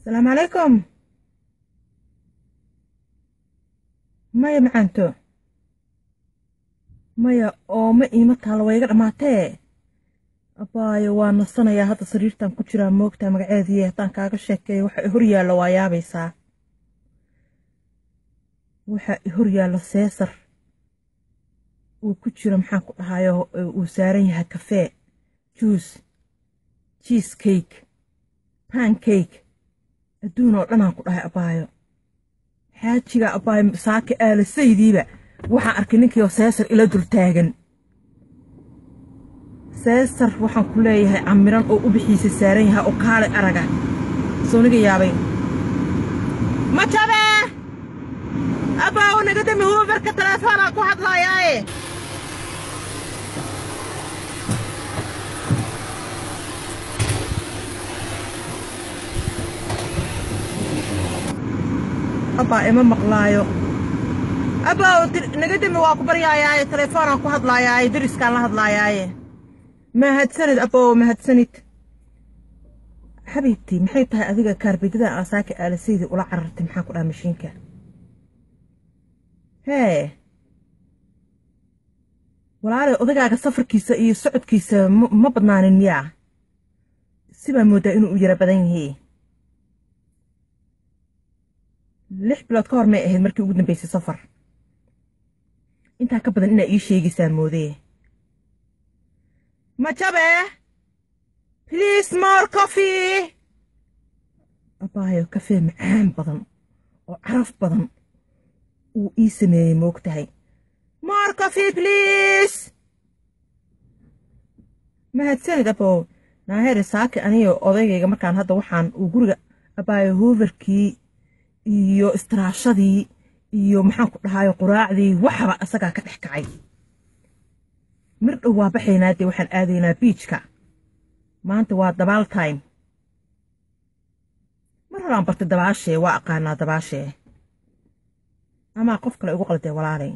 Asalaamu calaykum. Maya macaanto, maya ooma iima taalo, waa iga dhammaatee abaayo. Waa nasanayaa hadda, sariirtan ku jiraa. Moogtaa magaceediiy haddaan kaaga sheekeeyo waxa i hor yaallo waa yaabaysaa. Waxa i hor yaallo seesar uu ku jiro, maxaan ku dhahayo, uu saaran yahay kafee, juice, cheese cake, pancake, adduun oo dhanaan ku dhahay abaayo. Xaajiga abaayo saaka aalasaydiiba waxaan arkay ninkii oo seesar ila dul taagan. Seesar waxaan ku leeyahay camiran oo ubixiisa saaran yahay oo kaale araga soo niga yaabay. Ma jabe abaawo, naga dami huufarka, teleefoonaan ku hadlaayaaye. Abbaa ima maqlaayo. Abbaa naga dami, waa ku baryaayaaye, teleefoonaan ku hadlaayaaye, deriskaan la hadlaayaaye. Mahadsanid abbow, mahadsanid xabiibtii. Maxay tahay adiga kaarbidada aasaaka aalasaydi ula carartay? Maxaan ku dhaha mashiinka hee walaalay, odagaaga safarkiisa iyo socodkiisa ma badnaanin miyaa? Sibaa mooddaa inuu u yara badan yahay. 6 bilood ka hor may ahayd markii ugu dambaysay safar? Intaa ka badan inaa ii sheegaysaan moodee. Ma jabe, please, more coffee abaayo. Kafee macaan badan oo caraf badan uu ii sameeyey, moog tahay. More coffee, please. Mahadsanid abow. Naaheere saaki aniga odaygayga markaan hadda waxaan uu guriga abaayo hooverkii iyo istiraashadii iyo maxaan ku dhahayo quraacdii waxba asagaa ka dhex kacay. Mir dhow waa baxaynaa dee, waxaan aadaynaa beachka. Maanta waa dabaal time. Mar horaan bartay dabaashee, waa aqaanaa dabaashee. Amaa qof kale igu qaldee walaalay?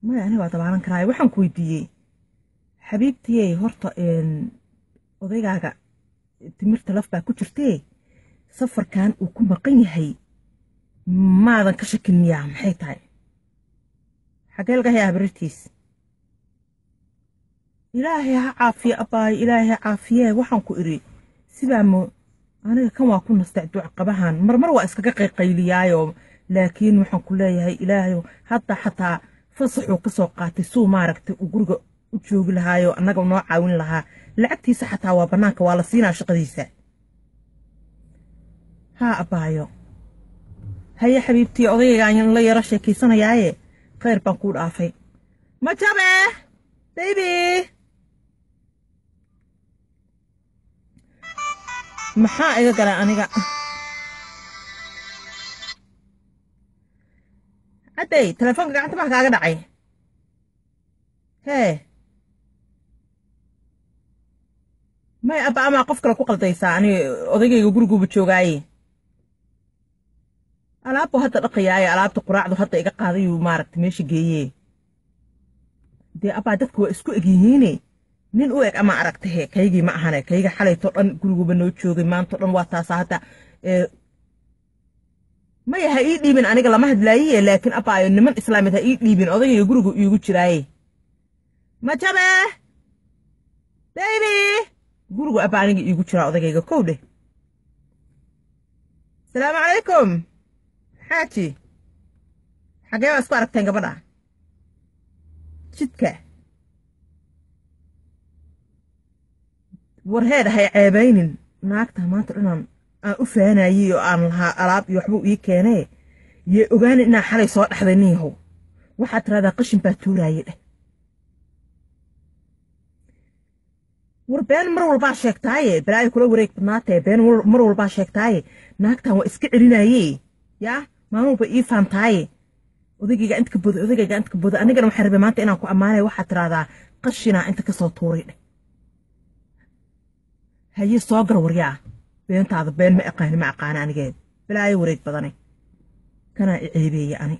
Maya, aniga waa dabaalan karaayo. Waxaan ku weydiiyey xabiibtiyey, horta odaygaaga timirta laf baa ku jirtee, safarkan uu ku maqan yahay maadan ka shakin miyaa? Maxay tahay? Xagee laga hayaa habarirtiis? Ilaahay ha caafiye abbaayo, ilaahay ha caafiye. Waxaan ku idhi sibaa mo aniga kan waa ku nastay ducaqabahan, marmar waa iskaga qayqayliyaayo, laakiin waxaan ku leeyahay ilaahay hadda xataa fasaxuu ka soo qaatay suu maaragtay uu guriga u joogi lahaayo annaga noo caawin lahaa. Lacagtiisa xataa waa bannaanka, waa la siinaa shaqadiisa. Haa abbaayo, haye xabiibtii, odaygaan la yaro sheekaysanayaaye, khayr baan kuu dhaafay. Ma jabe baby, maxaa iga galay aniga? Cadday, telefoonka gacanta maa kaaga dhacay? Hee may abba, amaa qof kale ku qaldaysaa? Ani odaygayga guriguuba joogaaye, alaabbu hadda dhaqayaaye, alaabta quraacdu hadda iga qaadayuu maaragtay meesha geeye. Dee abbaa, dadka waa isku eg yihiine, nin u eg ama aragtahe? Kaygii ma ahane, kayga xalayto dhan guriguba noo joogay, maanto dhan waa taasaa hadda. Maya, ha ii dhiibin, aniga lama hadlaayiye, laakiin abbaayo niman islaameed ha ii dhiibin, odagayga gurigu iigu jiraaye. Ma jabe baby, gurigu abba aniga iigu jiraa odagayga. Kow dheh. Asalaamu calaykum xaaji. Xagee baa isku aragteen gabadha? Jidka warheed hay ceebaynin naagta. Maanta dhanaan aan u faanayey oo aan lahaa alaab iyo waxbuu ii keenee, yee ogaanin inaan xalay soo dhexday. Nin yahow, waxaad tiraahdaa qashin baa tuuraaye dheh. War been mar walbaa sheegtaaye, balaayo kula wareeg badnaatee, been mar walbaa sheegtaaye. Naagtan waa iska celinaye, yaa maalin walba ii faantaaye, odagayga inta ka boday, odagayga inta ka boday. Anigana waxaan rabay maanta inaan ku ammaanaya. Waxaad tiraahdaa qashinaa inta kasoo tuuray dheh. Haye, soo gar waryaa, beentaada been ma aqaani, ma aqaani anigeed. Balaayo wareeg badane, kanaa i ceebeeye ani.